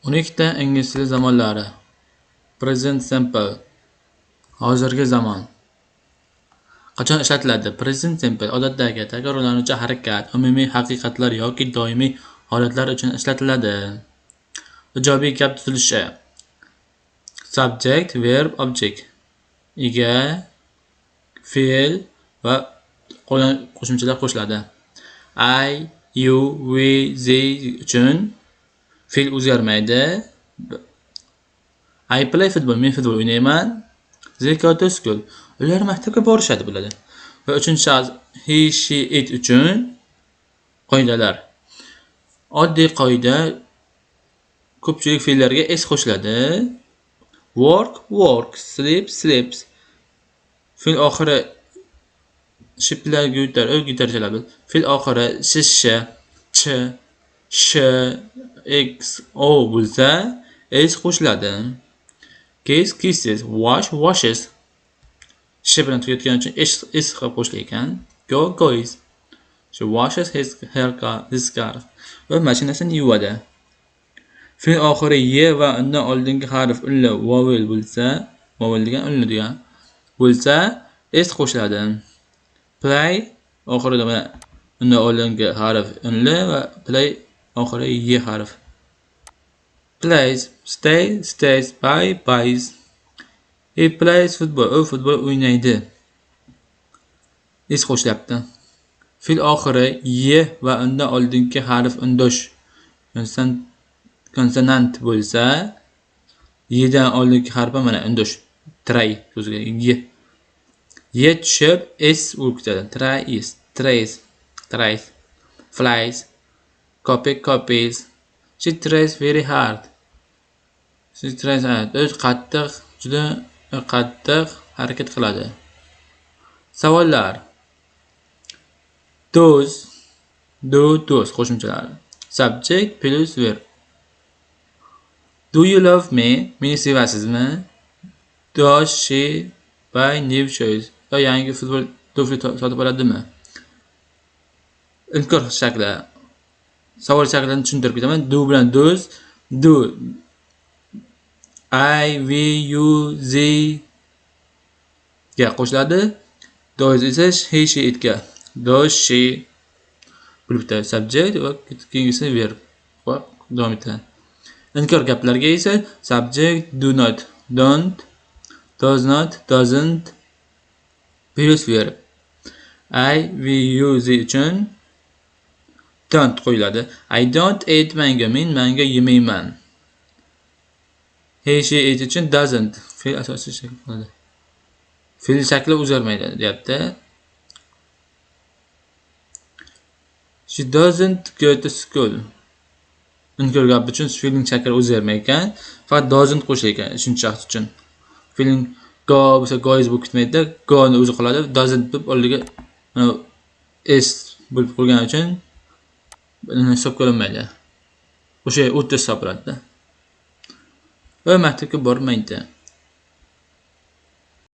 12 ta ingliz tili zamonlari. Present simple. Hozirgi zamon. Qachon ishlatiladi? Present simple odatdagi takrorlanuvchi harakat, umumiy haqiqatlar yoki doimiy holatlar uchun ishlatiladi. Ijobiy gap tuzilishi. Subject, verb, object. Ega, fe'l va qolgan qo'shimchalar qo'shiladi. I, you, we, they uchun fe'l o'zgarmaydi. I play football. Men futbol o'ynayman. They go to school. Ular maktabga borishadi bo'ladi. Va uchinchi shaxs he, she, it uchun qoidalar. Oddiy qoida: ko'pchilik fe'llarga s qo'shiladi. Work, works, sleep, sleeps. Fe'l oxiri shiplar gutar, u gitarchalar. Fe'l oxiri sh, sh, ch, sh, x, o bo'lsa, s qo'shiladi. Kiss, kisses, wash, washes. Sh bilan tugatgani uchun s, s qilib qo'shilar ekan. Go, goes. She washes his her car, his car. Va mashinasini yuvadi. Fe'l oxiri y va undan oldingi harf unli vowel bo'lsa, vowel degan unli degan bo'lsa, s qo'shiladi. Play oxirida mana undan oldingi harf unli va play oxiri y harf. Plays, stay, stays, buy, buys. He plays football. U futbol o'ynaydi. S qo'shilyapti. Fe'l oxiri y va undan oldingi harf undosh konsonant bo'lsa, y dan oldingi harfi mana undosh try so'ziga y. Y tushib s bo'lib ketadi. Try is, trays, tries, flies, copy, copies. She tries very hard. She tries hard. O'z qattiq, juda qattiq harakat qiladi. Savollar. Does, do, does qo'shimchalari. Subject plus verb. Do you love me? Meni sevasizmi? Does she buy new shoes? U yangi futbol tufli sotib oladimi? Inkor shakli. Savol shaklini tushuntirib ketaman. Do bilan does. Do I, we, you, they ga qo'shiladi. Does esa he, she, it ga. Does she bo'lib ketadi. Subject va keyingisi verb va davom etadi. Inkor gaplarga esa subject, do not, don't, does not, doesn't plus verb. I, we, you, they uchun don't qo'yiladi. I don't eat mango. Men mango yemayman. He, she, it uchun doesn't. Fe'l asosiy shakl qiladi. Fe'l shakli o'zgarmaydi deyapti. She doesn't go to school. Inkor gap uchun fe'lning shakli o'zgarmay ekan, faqat doesn't qo'shilar ekan uchinchi shaxs uchun. Fe'ling go bo'lsa goes bo'lib ketmaydi, go ni o'zi qoladi, doesn't deb oldiga mana s bo'lib qo'ygani uchun hisobga olinmaydi. O'sha o'ta hisoblanadi. Va maktabga bormaydi.